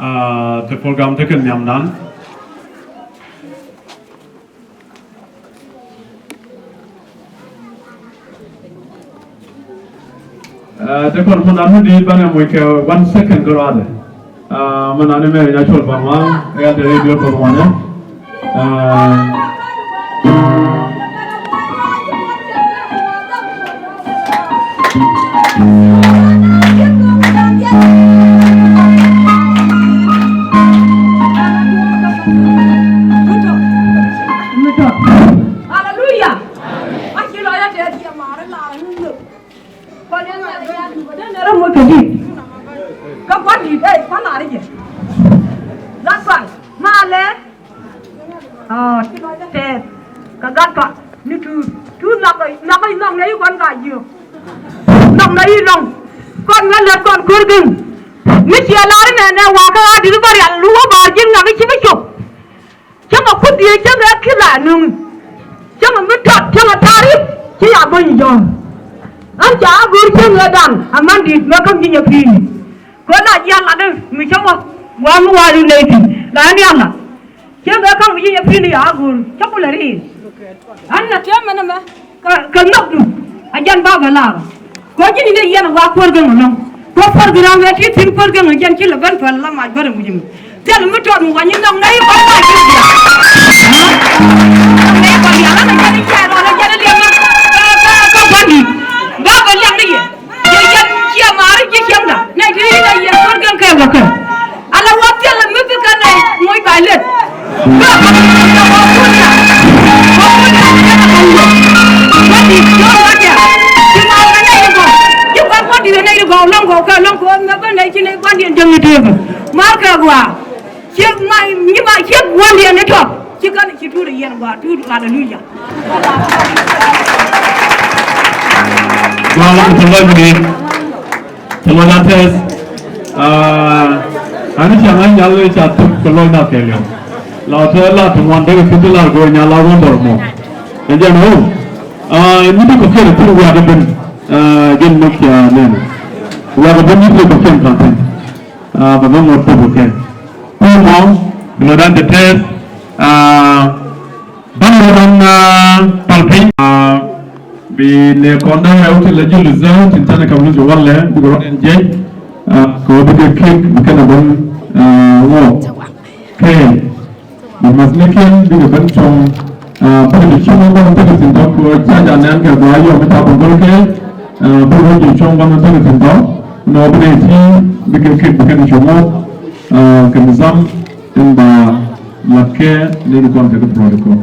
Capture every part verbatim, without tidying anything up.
Aa, te program te kɛ nhiamdan. Aa, te kɔn mɛ nan mi di banɛ muc kɛ one second kɛ ruadɛ. Aa, mɛ nan mi mɛ nya col ban wa, ɛ ya te radio kɔn wanɛ. Aa, Hallelujah. Kä kuan di̱i̱t ɛ kuan lar jɛ. That's why. Malɛ. Aa, ci lɔcdä tɛth kɛ gat tɔt ni tuut. Tuut nhɔk, nhɔk, nhɔk nɛ i̱ kɔn ka jiök. Nhɔk nɛ i̱ lɔŋ. Kɔn ŋä lät kɔn ko̱r gɛŋ. Mi ciɛ lar inɛnɛ wakä a di̱t bä rial luwä ba ji̱n nhɔk i̱ ci bi cop. Cäŋɛ kuth diee cäŋɛ kila nuŋ. Cäŋɛ mi tɔt cäŋɛ tarip ci ya bony jɔ̱ɔ̱ŋ. Ɣän ca a go̱o̱r cäŋɛ daŋ a man di̱i̱t mɛ käm ji̱ nyɛ pi̱i̱ni. Kɛ la jial latdä mi cä wä wa mi wa ri nɛy di̱i̱t la ni ala. Cäŋɛ käm ji̱ nyɛ pi̱i̱ni ya a go̱o̱r cä kulɛ ri̱i̱n. Ɣän na tiɛm mɛnɛ mɛ. Kɛ, kɛ nhɔkdu a jɛn ba bɛ laar. Kɛ ji̱n ni dee yɛn a wa kuäär gɛŋ ɛlɔ̱ŋ. Kɛ kuäär gɛŋ ram ɛ ti thi̱n kuäär gɛŋ ɛ jɛn ci lɛ ben päl la mac bärɛ wi̱c mi. Thil mi tɔt mi wany nhɔk nɛy kɔn mac ji̱ diaal. Nhɔk nɛy kɔn diaal, ɣän a jɛn i̱ cɛɛr ɣɔn a jɛn i̱ liɛm ɣän. Kɛ, kɛ, kɛ kuäär di̱t. Ba bɛ liɛm ni yɛ. Yɛ yɛn ciɛ maari ji̱ ciɛŋda. Nɛy ti ri̱t a yɛn kuäär gɛŋ kɛ wä kɛ. Ala wa thilɛ mi bi kɛn ɛ moc ba leth. Ba kɛn ɛ moc ba wa kuɔn ya. Wa kuɔn ya kɛn ɛ kɛn ɛ. Wa di jɔr wa dia. Ci ma wa nɛy di gɔw. Ci wa wa di nɛy di gɔw lɔŋ gɔw kɛ lɔŋ gɔw mɛ bä nɛy ci nɛy gua̱ndiɛn jɛŋ ni tëëkɛ. Mar kɛ gɔaa. Ci ma nyi ma ci gua̱ndiɛn ni tɔ. Ci kɛn ci tuut ɛ yɛn gɔaa tuut. Haleluya. Gɔaa la kɛ lɔc ni. Cɛ lɔc a tɛth. Aa, ani ca ŋa̱c nyal ca tuk kɛ lɔc na kɛɛliw. La tɛ la ti ŋuan dee kɛ tuk la go̱o̱r nyal la wä bɔr mɔ. Ɛn jɛn ɣöö, aa, ni bi kɔkiɛn a thil wiak a ben. Aa, jɛn mɔ kia nɛn wiak a ben ni bi kɔkiɛn kan thi̱n. Aa, bɛ bä ŋuɔt tuk kɛ. Kuɔn mɔ bi lɔc dan te tɛth. Aa, Bän rɔ dan, aa, pal piny, aa, bi nɛ kɔn dee wä ti la ji̱ lutha tin canɛ kam ni jɛ walɛ bikɛ rɔ dan jɛ, aa, kɛ wä bikɛ kek bikɛ na bän, aa, ŋuɔ kɛ bi math ni kɛn bikɛ bän cuɔ̱ŋ, aa, bikɛ di cuɔ̱ŋ bän bikɛ tin tɔk kɛ wä ca ja nɛn kɛ gɔaa yɔm ca bän bän kɛ, aa, bikɛ wä jɛ cuɔ̱ŋ bän bikɛ tin tɔk nɔ bikɛ ti bikɛ kek bikɛ ni cuɔ̱ŋ ŋuɔ, aa, kɛ nizam. In ba latkɛ ni ni kɔn kɛ kɛ protocol.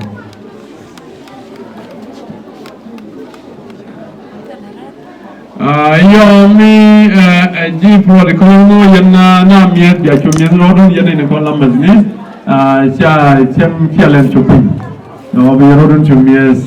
Aa, yɔ mi, ɛ, ɛ, ji̱ protocol ŋu yɛn na, na miɛth bia cu miɛth rɔɔdun yɛn ni kɔn la mɛth ni. Aa, ca cɛm cia lɛn cu piny. Nɔ bi rɔɔdun cu miɛth.